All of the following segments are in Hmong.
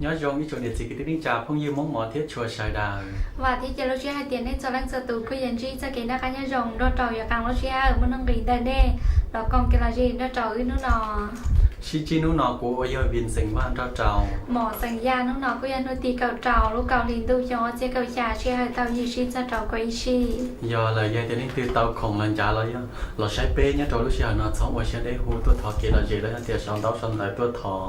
Nyob zoo ib tsoom niam txiv kwv tij neej tsa phooj ywg Hmoob mov thiab tshua sawv daws. Vam thiab cia lub siab hais tias nej txhua leej txhua tus kuj yuav ntsib txoj kev noj qab nyob zoo nrog rau yav qee lub sij hawm muaj nuj nqis ntawm nej los koom kev lom zem nrog rau wb hnub no. Sib ntsib hnub no kuv uas yog Vin Xeem Vaj nrog rau Mom Xeem Yaj. Hnub no kuj yog hnub tim kaum rau lub kaum hli ntuj xyoo ob txhiab kaum xya, sij hawm tau yim sib txog rau kaum ib sij. Yog lawm yog tias leej twg tau khoom los ncav los yog los saib peb nyob rau lub sij hawm no txhob ua siab deb, hu tuaj thov kev lom zem los yog tias sau ntaub sau ntawv tuaj thov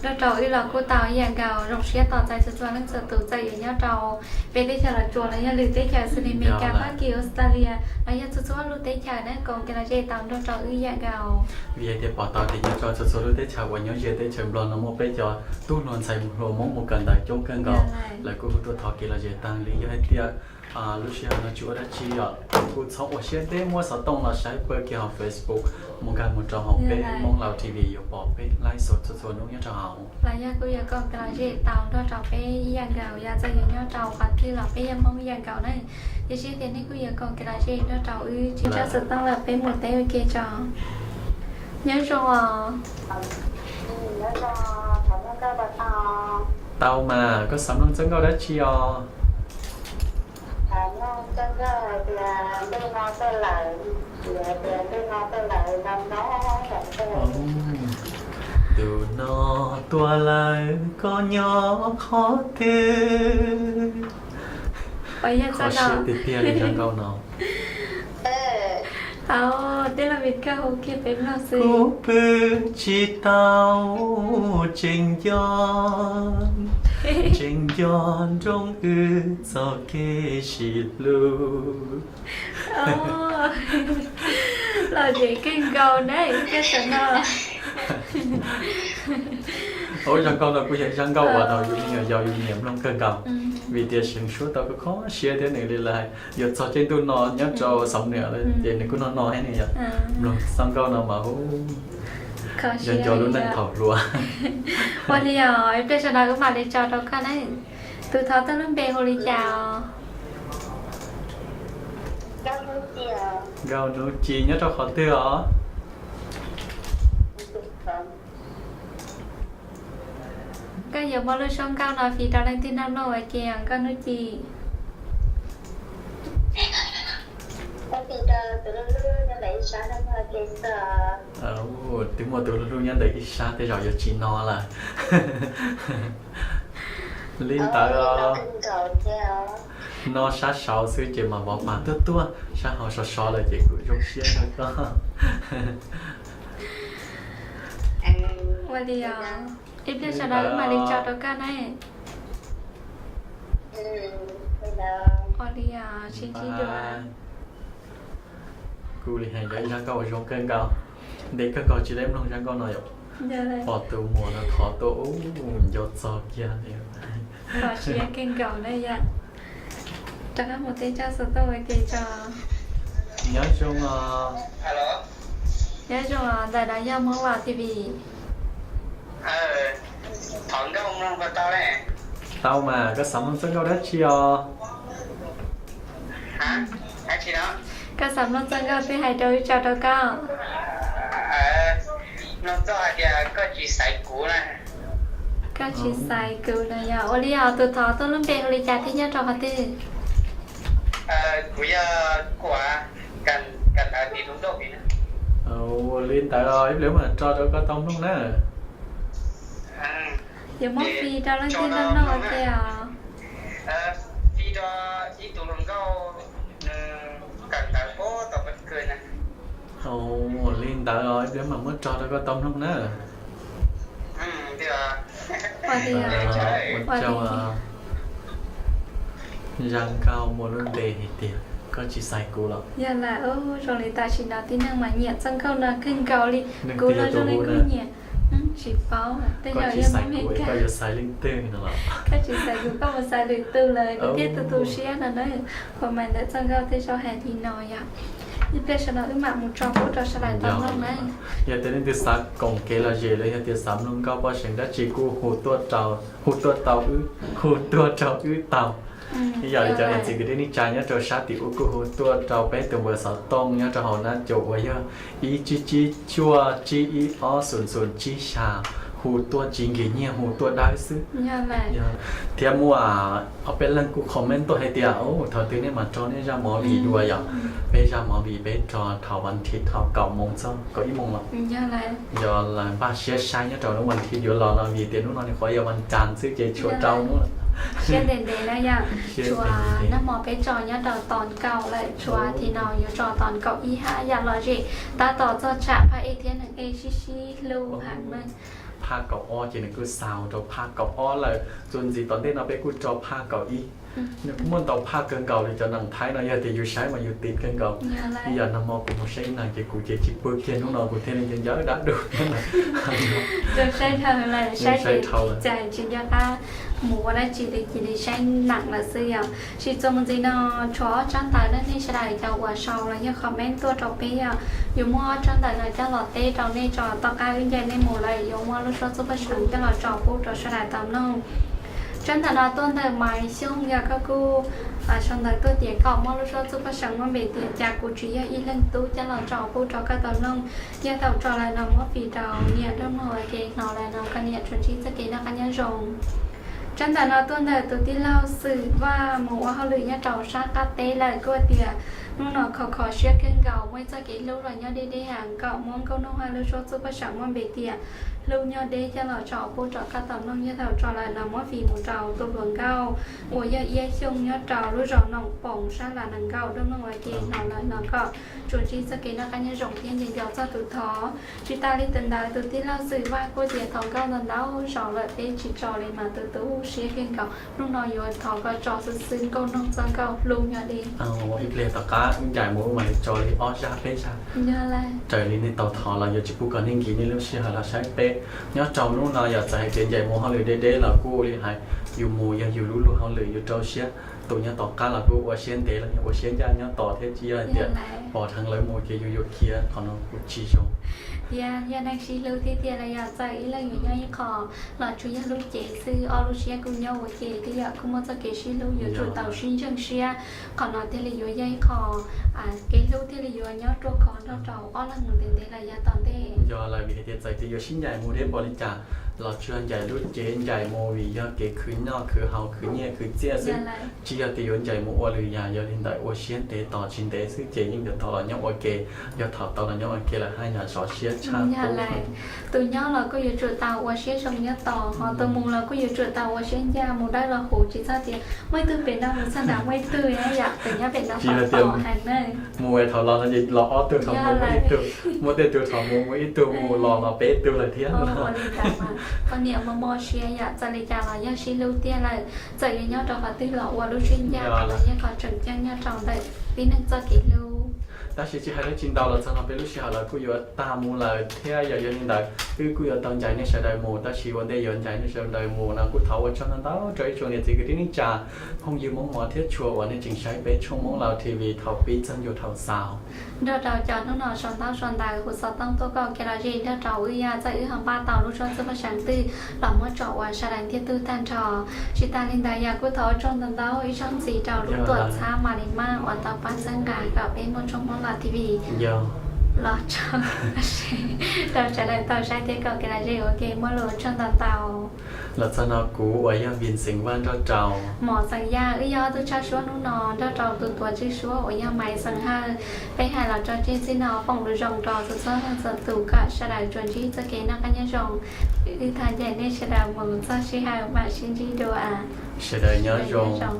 nrog rau wb los kuj tau ib yam nkaus. Zoo siab tos txais txhua txhua leej txhua tus txawm yuav nyob rau peb teb chaws Los Tsuas los yog lwm teb chaws xws li Meskas, Fab Kis, Australia los yog txhua txhua lub teb chaws na, koom kev lom zem tau nrog rau wb ib yam nkaus. Vim hais tias pom tau tias nyob rau txhua txhua lub teb chaws uas nyob ze teb chaws Nplog no muaj peb cov tub hluas ntxhais hluas Hmoob mus kawm ntawv coob kawg nkaus, lawv kuj hu tuaj thov kev lom zem tag li. Yog hais tias lub sij hawm no tsis ua dab tsi os, kuj txhob ua siab deb, muab xov tooj los saib pawg kiag hauv Facebook mus nkag mus rau hauv peb Hmoob Laus T V yuav pom peb live show txhua txhua hnub nyob rau hauv. Los yog kuj yuav koom kev lom zem tau nrog rau peb ib yam nkaus, yog txawm yuav nyob rau qhov twg los peb yeej Hmoob ib yam nkaus na. Tiam sis tias nej kuj yuav koom kev lom zem nrog rau wb, tsis tso xov tooj lawm peb mus teb ua ke tso. Nyob zoo os. Tau mas, koj xav mloog txoj nkauj dab tsi os? Ntuj no tuaj lawm koj nyob qhov twg? Kho siab tiag tiag li zaj nkauj no. Kuv pw tsis tau, tseem nco, tseem nco nroo wb txoj kev sib hlub. Los ces kawg nkaus na, koj sawv no. Ub, zaj nkauj no kuj yog zaj nkauj uas yus me nyuam yaus yus nyiam mloog kawg nkaus, vim tias seev suab tau kho kho siab thiab nws li lawv hais yuav txog caij ntuj no nyob rau Xeev Niam lawm ces nws kuj no no thiab ne yom. Mloog zaj nkauj no mas hu nco nco lub neej thaum hluas. Ua li os, ib pliag sawv daws wb mam li tso rau koj na. Tus thov tuaj lub npe hu li cas os? Nkauj Hnub Ci nyob rau qhov twg os? Koj yuav muab lub suab nkauj no fij rau leej twg nrog mloog ua ke os Nkauj Hnub Ci? Twb muaj tus hlub hlub nyob ntawm ib sab tej zaum yuav tsis no lawm. Li ntawd os, no sab saud xwb ces mas vov pag tuaj tuaj, sab hauv sov sov lawm ces kuv zoo siab nrog koj. Ua li os, ib pliag sawv daws wb mam li tso rau koj na. Ua li os, sib ntsib dua. Kuj li hais yog ib zaj nkauj uas zoo kawg nkaus, ntev kawg nkaus tsis tau mloog zaj nkauj no yom. Pom tus muam no thov tuaj ub nco txog kiag li. Kho siab kawg nkaus na yom. Rov qab mus teb tso xov tooj ua ke tso. Nyob zoo os. Nyob zoo os, ntawm no yog Hmoob Laus T V. Tau mas, koj xav mloog txoj nkauj dab tsi os? Koj xav mloog txoj nkauj twg hais rau wb tso rau koj. Koj tsis xaiv kuv na yog. Ua li os, tus thov tuaj lub npe hu li cas thiab nyob rau qhov twg? Kuv yog Kuam, kawm ntawv tim hluas nkauj. Ua li ntawd ib pliag mam tso rau koj tau mloog na. Yuav muab fij rau leej twg nrog mloog ua ke os? Fij rau ib tug hluas nkauj, nws kawm ntawv puag tom Pab Kws na. Ua li ntawd ib pliag mam muab tso rau koj tau mloog na. Ua li os. Zaj nkauj muaj lub npe hais tias koj tsis xaiv kuv los? Yog lawm, zoo li tam sim no tib neeg mas nyiam txoj nkauj no kawg nkaus li. Kuv los zoo li kuj nyiam. Tsis paub, tej zaum yog Hmoob Mes Kas. Koj tsis xaiv kuv, koj mus xaiv lwm tus lawm, kuv thiaj tu tu siab no na. Comment ntawm txoj nkauj tej zaum hais li no yom. Ib pliag sawv daws wb mam mus tso pub rau sawv daws tau mloog na. Yog tias leej twg xav koom kev lom zem los yog tias xav mloog nkauj poj seev dab tsi kuj hu tuaj rau, hu tuaj tau wb, hu tuaj rau wb tau. Ib yam li cov niam txiv kwv tij neej tsa nyob rau sab tim ub kuj hu tuaj rau peb tus npawb xov tooj nyob rau hauv nab cov uas yog ib tsib tsib cuaj tsib ib ob xoom xoom tsib xya, hu tuaj tsis nkim nyiaj, hu tuaj dawb xwb. Thiab muaj ob peb leeg kuj comment tuaj hais tias, thaum twg nej mam rau nej zaj movie dua yom? Peb zaj movie peb rau thaum vas thiv thaum kaum moos txog kaum ib moos los. Yog lawv npaj siab saib nyob rau hnub vas thiv yuav los no vim tias hnub no nyuam qhuav yog vas cas xwb ces tshuav rau hnub. Siab ntev ntev na yom. Tshuav nag hmo peb tso nyob rau tos kaum lawm, tshuav thiv no yuav tso tos kaum ib hab yam lom zem tab tom txog tsham phaj ej thiab neeg ej sib sib hlub heev na. Phaj kaum ob ces nws kuj xaus rau phaj kaum ob lawm, txuas ntxiv tom ntej no peb kuj rau phaj kaum ib. Nws kuj muaj ntau phaj kawg nkaus li cov neeg Thaib no, yog tias yus saib mas yus tiv kawg nkaus. Ib yam nag hmo kuv mus saib ib neeg ces kuv ces tsis pw kiag, hnub no kuv thiaj li nco nco dab du thiab na. Saib dhau lawm, saib ces tsis nco qab mus ua dab tsi li, cia li saib neeg lawm xwb yom. Tsis txuas mus ntxiv no, tshuav ob tsab ntawv na, nej sawv daws cov uas sau los yog comment tuaj rau peb yom, yuav muab ob tsab ntawv no coj los teb rau nej tso. Tom qab wb ncaim nej mus lawm yuav muab lub suab txuj paj seev coj los tso pub rau sawv daws tau mloog. Tsab ntawv no tuaj ntawm Maiv Xyooj yog koj kuj sau ntawv tuaj tias kom muab lub suab txuj paj seev muab npe tias cas kuv tsis yog ib leeg tub coj los tso pub rau koj tau mloog. Yog thaum tso lawm no muab fij rau niam nrog mloog ua ke hnov lawm no koj niam tsuas ntsib txoj kev noj qab nyob zoo. Tsab ntawv no tuaj ntawm tus tij laug Xwm Vaj mus ua hauj lwm nyob rau sab qab teb lawm kuj tias hnub no kho kho siab kawg nkaus, muaj ib txoj kev hlub los nyob deb deb heev, kom muab nkauj Nuj Haj lub suab txuj paj seev muab npe tias hlub nyob deb coj los tso pub rau koj tau mloog. Yog thaum tso lawm no muab fij mus rau tus hluas nkauj uas yog Iab Xyooj nyob rau lub zos Noom Poom sab Las Nees Nkauj nrog mloog ua ke hnov lawm no kom tsuas ntsib txoj kev noj qab nyob zoo thiab nco nco txog tus thov. Tsis tas li ntawd tus tij laug Xwm Vaj kuj tias thov nkauj ntau ntau zaus lawm peb tsis tso li mas tu tu siab kawg nkaus, hnub no yuav thov koj tso xwb xwb, nkauj Nuj Haj txoj nkauj hlub nyob deb. Ib pliag tom qab wb ncaim mus wb mam li tso li ob zaj peb zaj. Raws li nej tau thov los yuav tsis pub kom nej nkim nej lub sij hawm los saib peb. Nyob rau hnub no yog txawm hais tias ncaim mus hauj lwm deb deb los kuj li hais, yus mus yog yus lub luag hauj lwm yus rau siab. Tus nyob tom qab los kuj ua siab ntev los yog ua siab ncaj nyob tos thiab, tsis yog hais tias pom dheev lawv mus ces yus yuav khiav, qhov no kuj tsis zoo. Thiab yog neeg sib hlub tiag tiag los yog txawm ib leeg yuav nyob ib qho los tsuas yog lub cev xwb, ob lub siab kuj nyob ua ke thiab yom, kuj muaj txoj kev sib hlub yuav tsum tau sib ntseeg siab, qhov no thiaj li yuav yog ib qho kev hlub thiaj li yuav nyob ruaj khov nrog rau ob leeg mus ntev ntev los yav tom ntej. Yog lawm vim hais tias txawm tias yuav sib ncaim mus deb npaum li cas los tsuas yog ncaim lub cev ncaim mus vim yog kev khwv noj khwv haus khwv nyiaj khwv txiaj xwb, tsis yog tias yuav ncaim mus ua lwm yam. Yog li ntawd ua siab ntev tos tsis ntev xwb ces yeej yuav tau los nyob ua ke. Yog thaum tau los nyob ua ke lawm haj yam sov siab tshaj qub. Tus nyob los kuj yuav tsum tau ua siab zoo nyob tos, ho tus mus los kuj yuav tsum tau ua siab ncaj, mus dawb los huv, tsis txhob tias muaj ib tug pem no mus txog nrad muaj ib tug yom, tus nyob pem no tsis yog tias mus thaum los no ces los ob tug, thaum mus muaj ib tug, muaj tej tug thaum mus muaj ib tug, mus los los peb tug lawm thiab. Ua li ntawd mas poj niam mob mob siab yom, txawm li cas los yog sib hlub tiag lawm, txawm yuav nyob rau qhov twg los ua lub siab ncaj, qhov no yog qhov tseem ceeb nyob rau ntawm tib neeg txoj kev hlub. Tab sis tsis hais dab tsi ntau los txog no peb lub sij hawm los kuj yuav tag mus lawm thiab yom. Yog li ntawd wb kuj yuav tau ncaim nej sawv daws mus, tab sis ua ntej yuav ncaim nej sawv daws mus no kuj thov ua tsaug ntau ntau rau ib tsoom niam txiv kwv tij neej tsa, phooj ywg Hmoob mos thiab tshua uas nej tseem saib peb tshooj Hmoob Laus T V thaum pib txog ntua thaum xaus. Nrog rau cov hnub no sau ntaub sau ntawv hu xov tooj tuaj kom kev lom zem nrog rau wb yom, txawm wb ho npaj tau lub suab txuj paj seev twg los muab tso ua sawv daws ntiag tug tag nrho. Tsis tas li ntawd yog kuj thov ua tsaug ntau ntau ib zaug ntxiv rau lub tuam txhab Malimaj uas tau pab txhawb nqa kom peb muaj tshooj Hmoob Laus T V los tso rau sawv daws tau saib thiab kom kev lom zem ua ke, muaj lus ua tsaug ntau ntau. Los txog no kuv uas yog Viv Xeem Vaj nrog rau Mos Xeem Yaj, wb yog ob tug tshaj suab hnub no nrog rau tus tuav tswj suab uas yog Maiv Xeem Hawj, peb hais los tso tseg txij no, foom lus zoo rau txhua txhua leej txhua tus kom sawv daws tsuas ntsib txoj kev noj qab nyob zoo. Wb thov ncaim nej sawv daws mus txog sij hawm mam sib ntsib dua. Sawv daws nyob zoo.